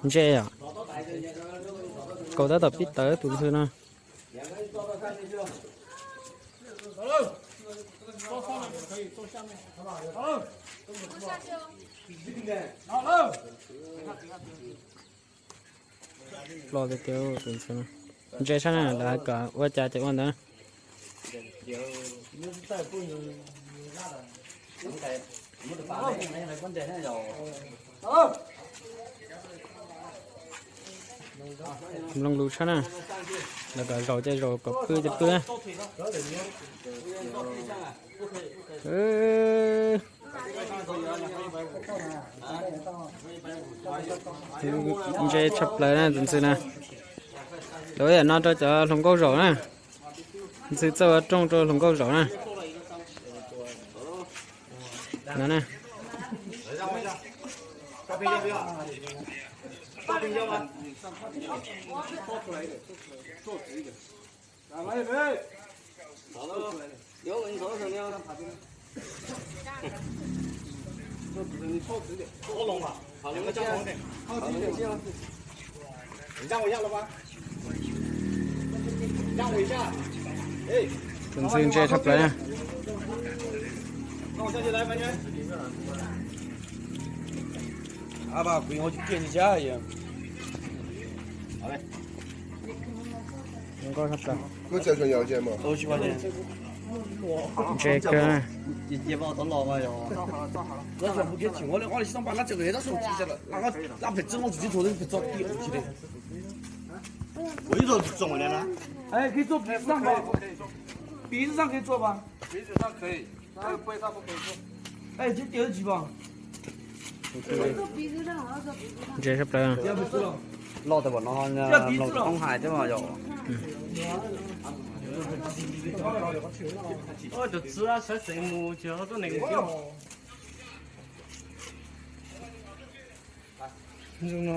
Ntse yom. Kaus tab tom pib tawv tus ntxhw no. Los tiag tiag tus ntxhw no. Ntse tshaj na, lawv hais kom ua cas ces ua ntawd. Mloog lus tshaj na, lawv kom zaum ces zaum, kom pw ces pw. Ntse tshaj plaws na tus ntxhw na. Lawv yam no rau cov hluas nkauj zaum na. Ntxhw txawj ua rooj rau hluas nkauj zaum na. No na. Tus ntxhw ntse tshaj plaws na. Zoo nkauj tshaj plaws. Ntse kawg. Ua ib tug tsis txoom li na. Kis txuaj piv txaj, piv txaj kis txuaj mas. Ntse sab plaws. Loj tas pom no, mloog toob hais thiab mas yom. Tus txiv sawv tsees mus tsis tuab neeg thiab. Zoo no,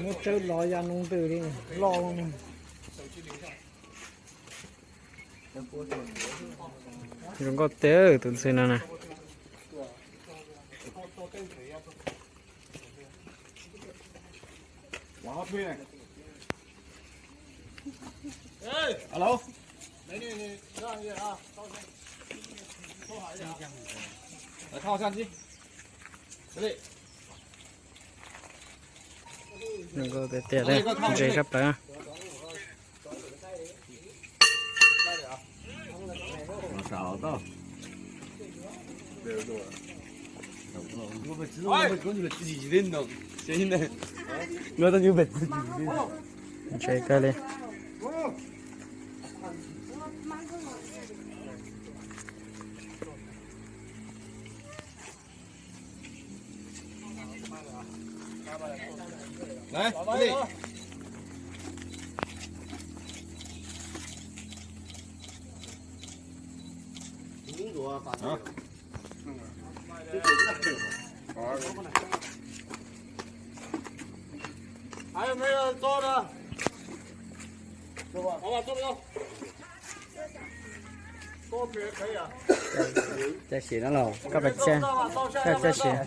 muab tsawb lov ya noo ntws li, loj. Zoo nkauj tiag tus ntxhw no na. Zoo nkauj tiag tiag, ntse sab plaws. Ntse kawg li. Caj siav no los koj pais caj, caj siav.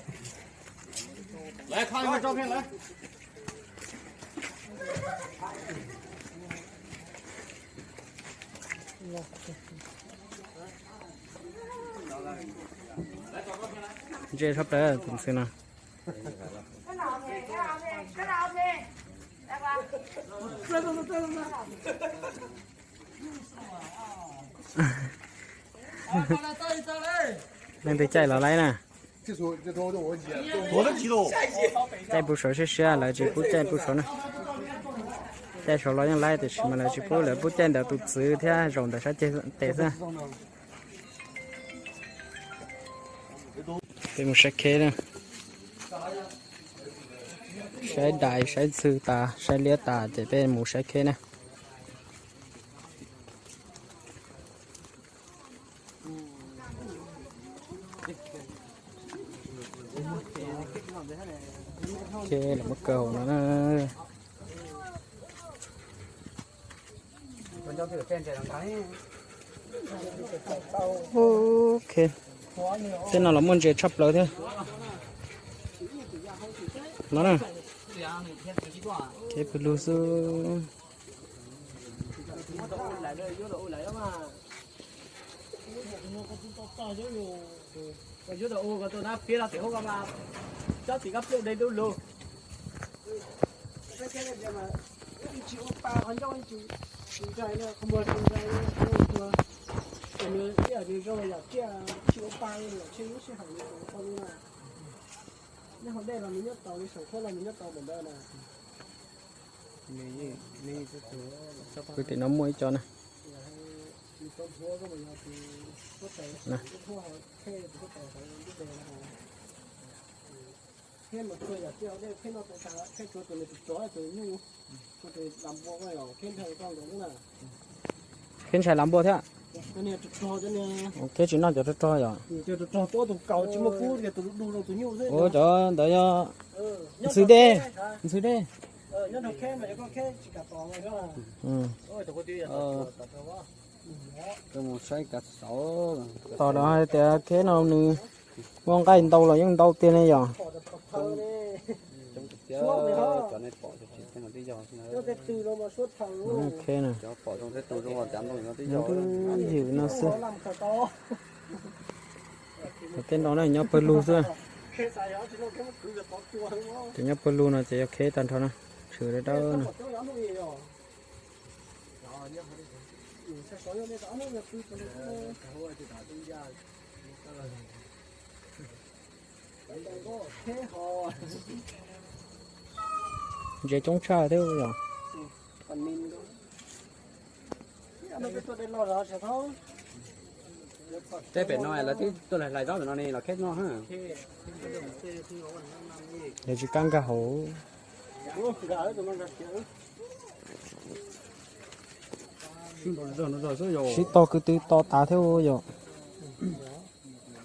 Ntse sab plaws tus ntxhw no. Leej twg caij los laib na. Caij pub saud siab siab, lawv tsis pub caij pub saud na. Caij saud los yeej laib tiam sis mas lawv tsis pub, lawv pub caij ntawm tus txwv thiab zaum ntawm sab ceg tes xwb. Peb mus saib kheb na. Saib dais saib ntxhw tas saib liab tas ces peb mus saib kheb na. Kheb los muab kaw hauv no na. Ok, tej no los muaj ntses tshaj plaws thiab. No na, kev pw lug xwb. Kwv tim no muaj ib co na. Kheb ntshai lav npua thiab. Kheb tsis noj cov rog rog yom. Ua cov ntawd yog ntxhw dej, ntxhw dej. Tos no hais tias kheb no nws muaj nqaij ntau los yeej ntau tiag ne yom. Kheb na, yog no xwb. Tej no na nyob pawg lug xwb. Ces nyob pawg lug no ces yog kheb tag nrho na, tshwm dawb dawb no. Ntses coob tshaj thiab yom. Tej pem no lawv twb tuaj hlais zaub pem no ne los kheb no. Yog tsis kab nkag hauv. Sib tog kwv tw to tas thiab yom.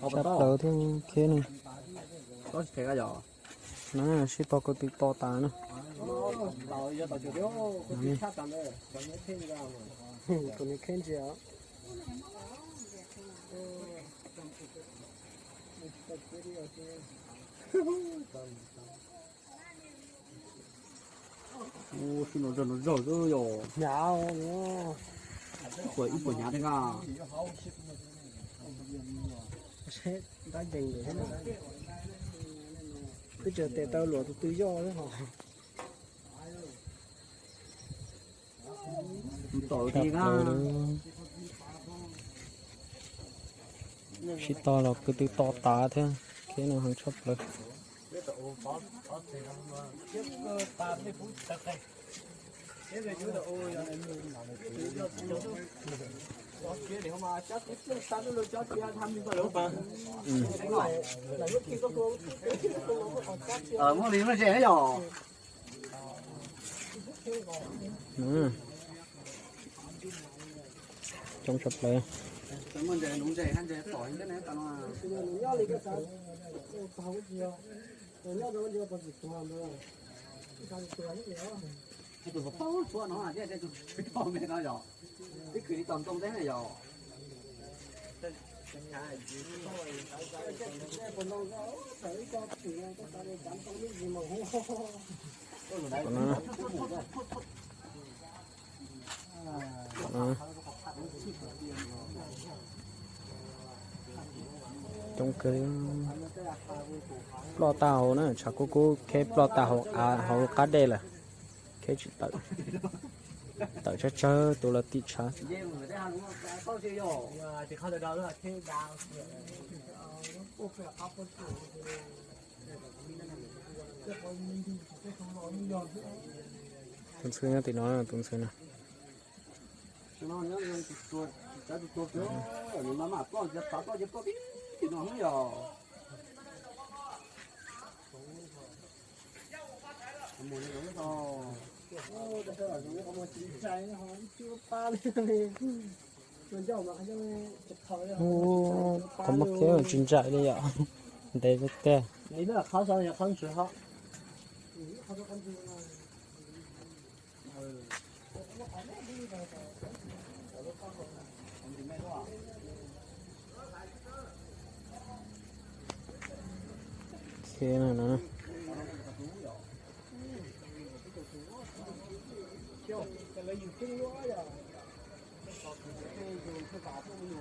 Sab plaws thiab kheb ne. Na, sib tog kwv tw to tas na. Hnyav, ib puas hnyav thiab. Twb tseem tes taw luam tus twg yoj xwb ho. Sib tog los kwv tw to tas thiab, kheb no heev tshaj plaws. Muaj li muaj ze yom. Coob tshaj plaws. Tus paub tshuab no thiab tus tswv tau me no yog, ib khwv li tau ntoo teb na yog. Coob kawg. Ploj tag hauv na, tshav kub kub kheb ploj tag hauv av hauv qab dej lawm. Kheb tsis tawm, tawm tsawg tsawg tus los tim tshav. Tus ntxhw nyob tim no, tus ntxhw no. Ub, qhov muaj kheb tsis ntsais li yom. Ntev tiag. Ok, no, no.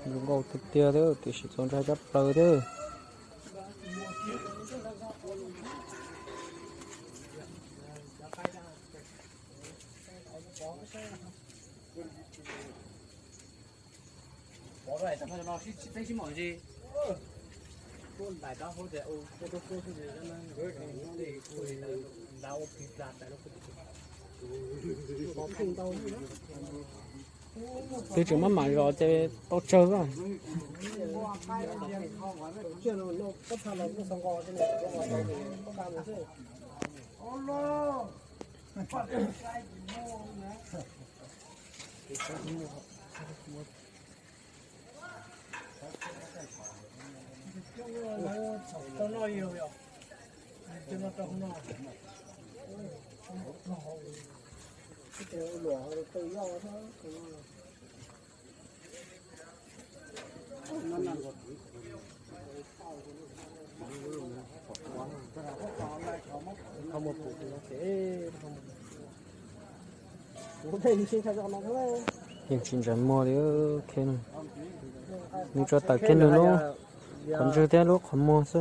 Zoo nkauj tiag tiag thiab, tiam sis txaus ntshai tshaj plaws thiab. Twb tseem maj mam zov ces tau tsawg os. Yeej tsis ntshai muag li. Nws tsuas tawm kiag nws lub qhov ntswg thiab lub qhov muag xwb.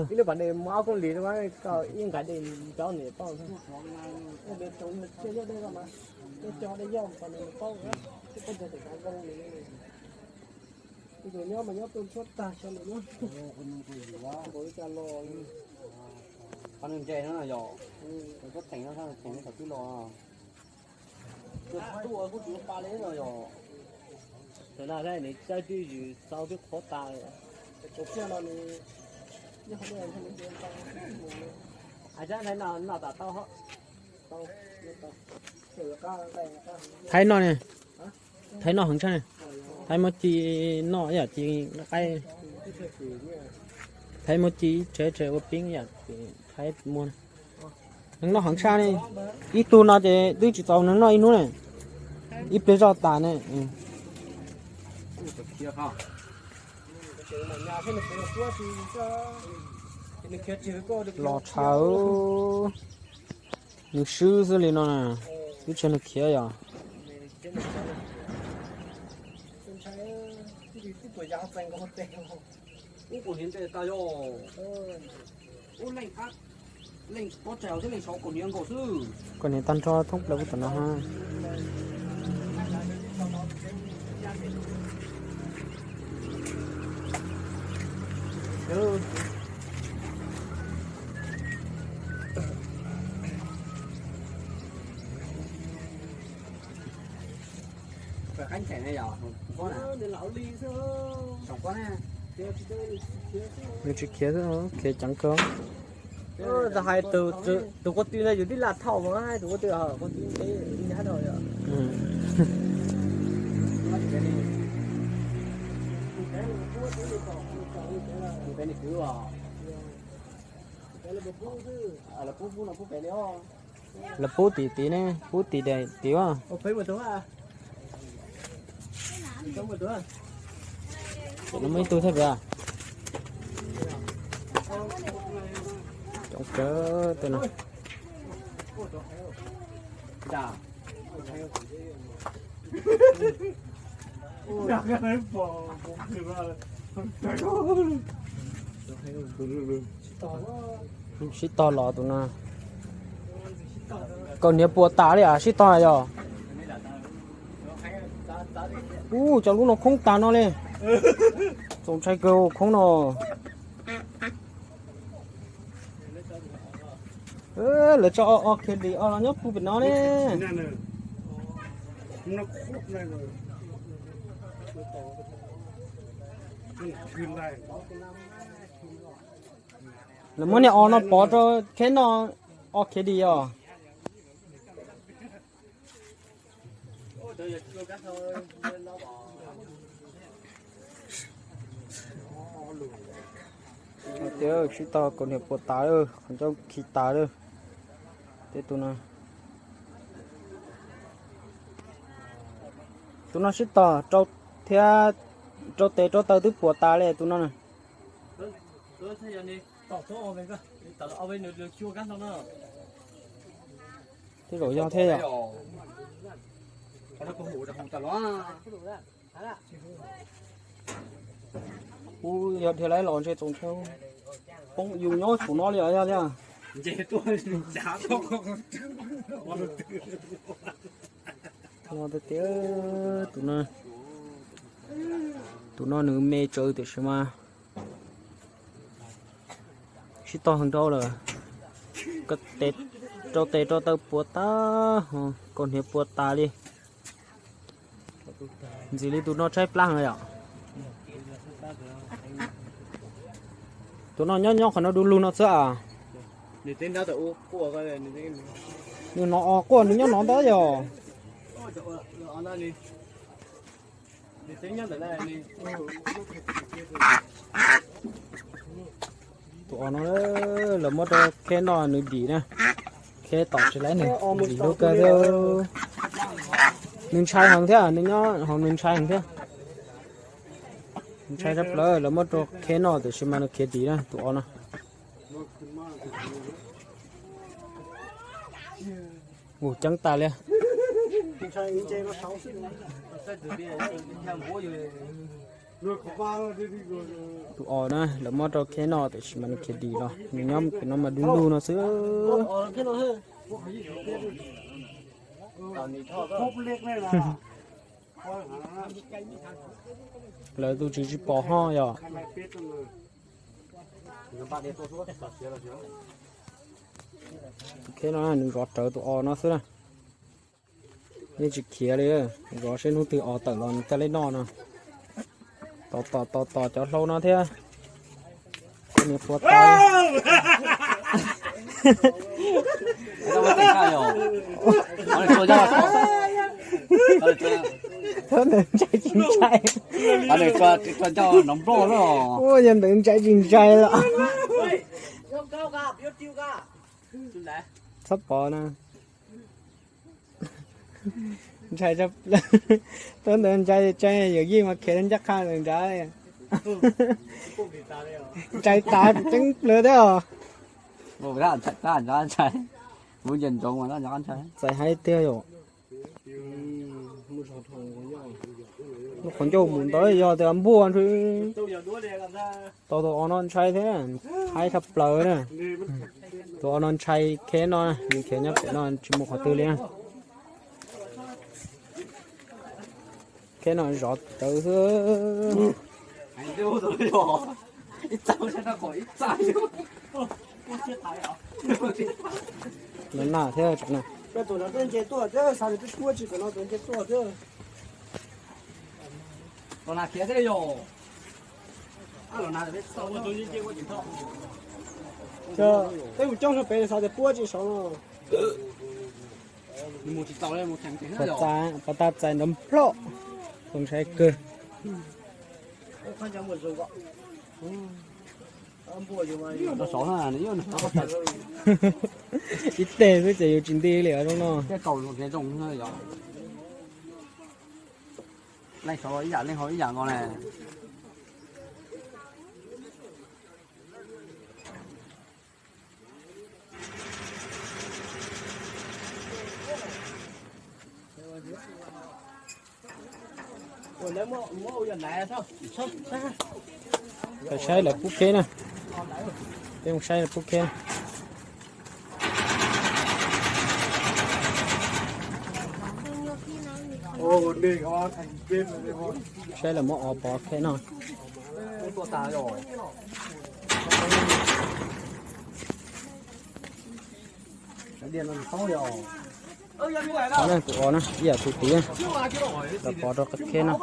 Qhov nws ntse no yog, tuaj theem no, theem thaum twg los. Tuaj kuj tsis pa li no yog. Thaum no nws caij twj ywm xau twb qhuav tas. Hais txog ntawm no noj tas tau. Thaib noj ne, Thaib noj heev tshaj ne. Thaib muab ci noj ib yam ci qaib. Thaib muab ci ib rhe rhe ua pib ib yam Thaib muag. Neeg noj heev tshaj ne. Ib tug no ces twb tsis txaus neeg noj ib hnub ne. Ib pliag zoj tas ne. Los tshawv. Nws swb xwb li no na. Twb tsis yog nws khiav yog. Kaus hniav tag nrho thoob plaws puag tom no ha. Nws tsis khiav, khiav ceev kawg. Hais tus quav tw no yus tib laj thauj mas tus quav tw, quav tw nyab dhau. Lawv pub tim tid ne, pub tim tim a. Tam no muaj ib tug thiab pem. Coob kawg tej no. Sib tog los tus no. Kaus hniav puas tas li as, sib tog yog. Ub, cov lub no khoob tas no li. Txaus ntshai kawg khoob no. Lawv tso o o khiav dim o los nyob puag pem no ne. Lawv muab niag o no pov rau kheb noj o khiav dim os. Tias sib tog kaus hniav puas tas lawm, qhov ncauj khi tas lawm. Tej tus no, tus no sib tog rau thiab, rau tes rau taw twb puas tas li tus no na. Tej zaum yog thiab yom. Kuv yog dhia laiv los ntshe txaus ntshai. Poob yus nyob saum no li os yog thiab. Los tiag tiag, tus no, tus no nws me tsawv tiam sis mas sib tog heev rau lawm. Rau tes rau taw puas tas, kaus hniav puas tas li. Ntxim li tus no tshaib plab heev yom. Tus no nyob nyob qhov no du lug no xwb as. Nws no os, quaj nws nyob no ntag yog. Tus os no lawv muab rau kheb noj nws dim na. Kheb tom tsis laib nws dim lub kawg thiab. Nws ntshai heev thiab, nws nyob hauv nws ntshai heev thiab. Ntshai tshaj plaws, lawv muab rau kheb noj tiam sis mas nws khiav dim na tus os no. Mus ceeb tas li. Tus os na lawv muab rau kheb noj tiam sis mas nws khiav dim los, nws nyob pem no mas du lug no xwb. Lawv tus tswv tsis pom ho yog. Kheb no nws zov rawv tus os no xwb na. Yeej tsis khiav li, zov seb hnub twg os tawm los nws thiaj li noj no. Tos tos tos tos cov hlau no thiab. Kaus hniav puas tas. Thab ntawd ntshai tsis ntshai? Ua yog ntawd ntshai tsis ntshai los. Txhob pov na. Ntshai, thab ntawd ntshai tseeb, yawm yij mas khiav ncaj qha ntawd nrad. Ntshai tas ceeb plawg thiab os. Txais haib tiag yom. Lub qhov ncauj mus ntawd yog tias npuaj ntshe. Tau tus os no ntshai thiab, haib tshaj plaws na. Tus os no ntshai kheb no, nws khiav nyob pem no tsis mus qhov twg li na. Kheb no zov rawv xwb. Nws nag thiab tsam no. Peb mus coob rau pem xav tias puab tsis saud no. Pov tas txais nrov nploj, txaus ntshai kawg. Ib teg xwb ces yus tsis nti li os zoo no. Leej saud ib yam leej haus ib yam nkaus ne. Peb saib lawv pub kheb na. Peb mus saib lawv pub kheb. Saib lawv muab os pov kheb no. Qhov no tus os na ib yam tus tid, lawv pov rau kheb no.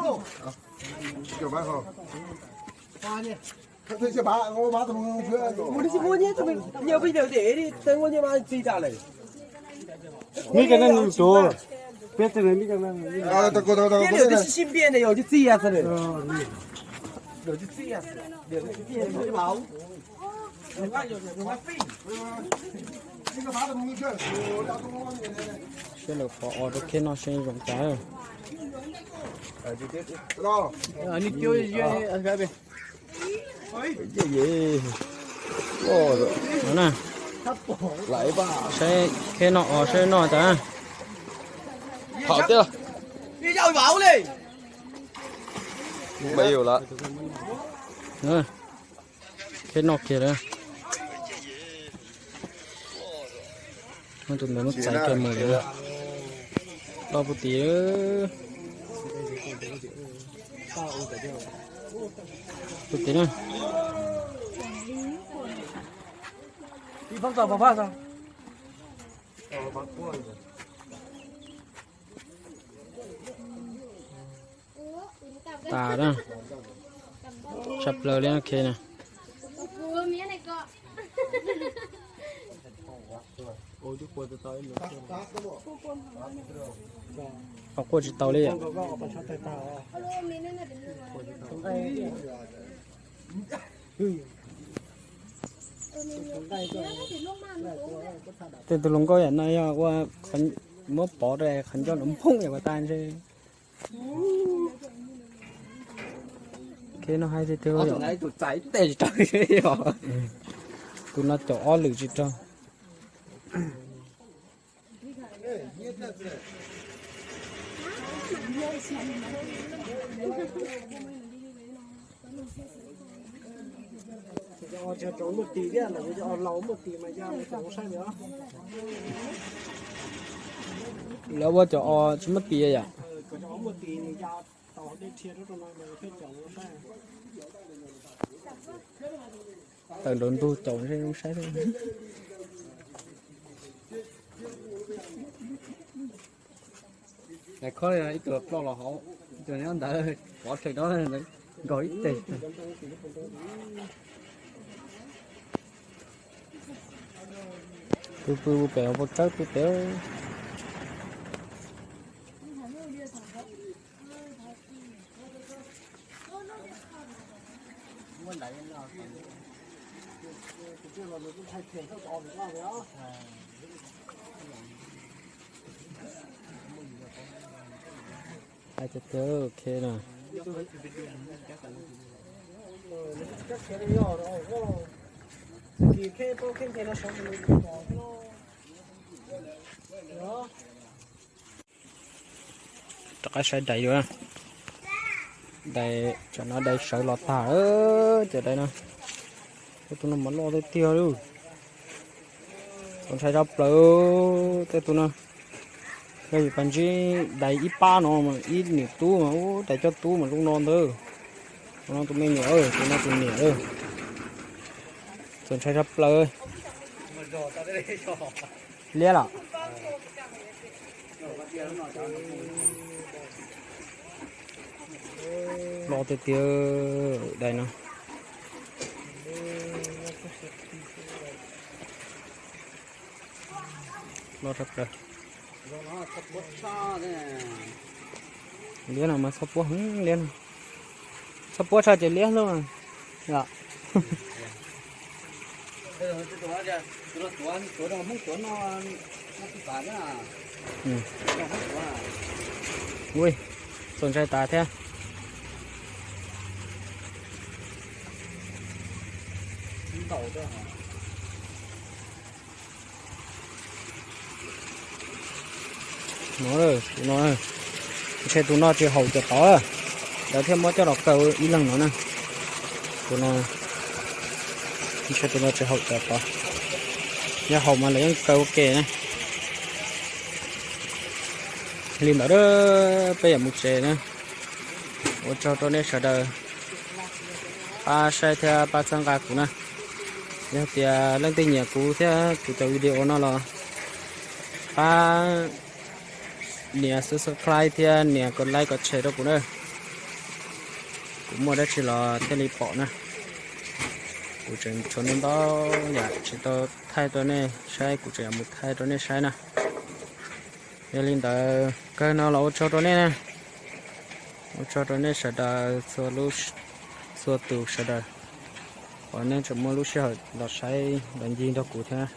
Saib lawv pov os rau kheb no seb zoo cas. No na, saib kheb noj os, saib noj tas. Thaum tiag. Kheb noj kiag lawm. Tus ntawd muab txais kiag mus lawm. Loj puag tim, puag tim na. Tas na, tshaj plaws li no, kheb na. Qhov quaj tsis tau li yom. Tej tus hluas nkauj yam no yog ua muab pov rau qhov ncauj los nphooj yam ko tas ntshe. Kheb no haib tiag tiag. Tus no caum ob lwm tsis raug. Lawv ua cov os tsis muaj tis yom. Tawm nraum ntug caum zoo saib. Khob ib tug ploj los hauv, ib tug nyob ntawd, pov tseg no nkaug ib teg. Pw pw pem hauv paus tsawb pw pem. Hais tias tias ok na. Rov qab saib dais yuav. Dais, tsam no dais sawv los tag, cov dais no. Tej tus no mas loj tiag tiag li. Txaus ntshai tshaj plaws tej tus no. Yog yus pas ntsib dais ib pab no mas ib niam tub mas ub, dais coj tub mas zoo no ntag. Tus no tus me nyuam, tus no tus niam. Txaus ntshai tshaj plaws. Liab lawm. Loj tiag tiag dais no. Loj tshaj plaws. Liab no mas txhob puab heev liab no. Txhob puab tshaj ces liab hlub. Ui, txaus ntshai tas thiab. No, tus no, ntshe tus no tsis haum cov tod, lawv thiaj muab coj los kaw ib leeg no na. Tus no, ntshe tus no tsis haum cov tod, yog haum mas lawv yeej kaw ua ke na. Li ntawd peb yuav mus tsev na. Ua tsaug rau nej sawv daws pab saib thiab pab txhawb nqa kuv na. Yog tias leej twg nyiam kuv thiab kuv cov video no los pab nias subscribe thiab nias kom like kom share rau kuv na. Kuv muaj dab tsi los thiaj li pom na. Kuv tseem tshuav nej ntau yam tsis tau thaij rau nej saib, kuv tseem yuav mus thaij rau nej saib na. Yog li ntawd kawg no los ua tsaug rau nej na. Ua tsaug rau nej sawv daws, txhua tus sawv daws uas nej tseem muaj lub sij hawm los saib los ncig nrog kuv thiab.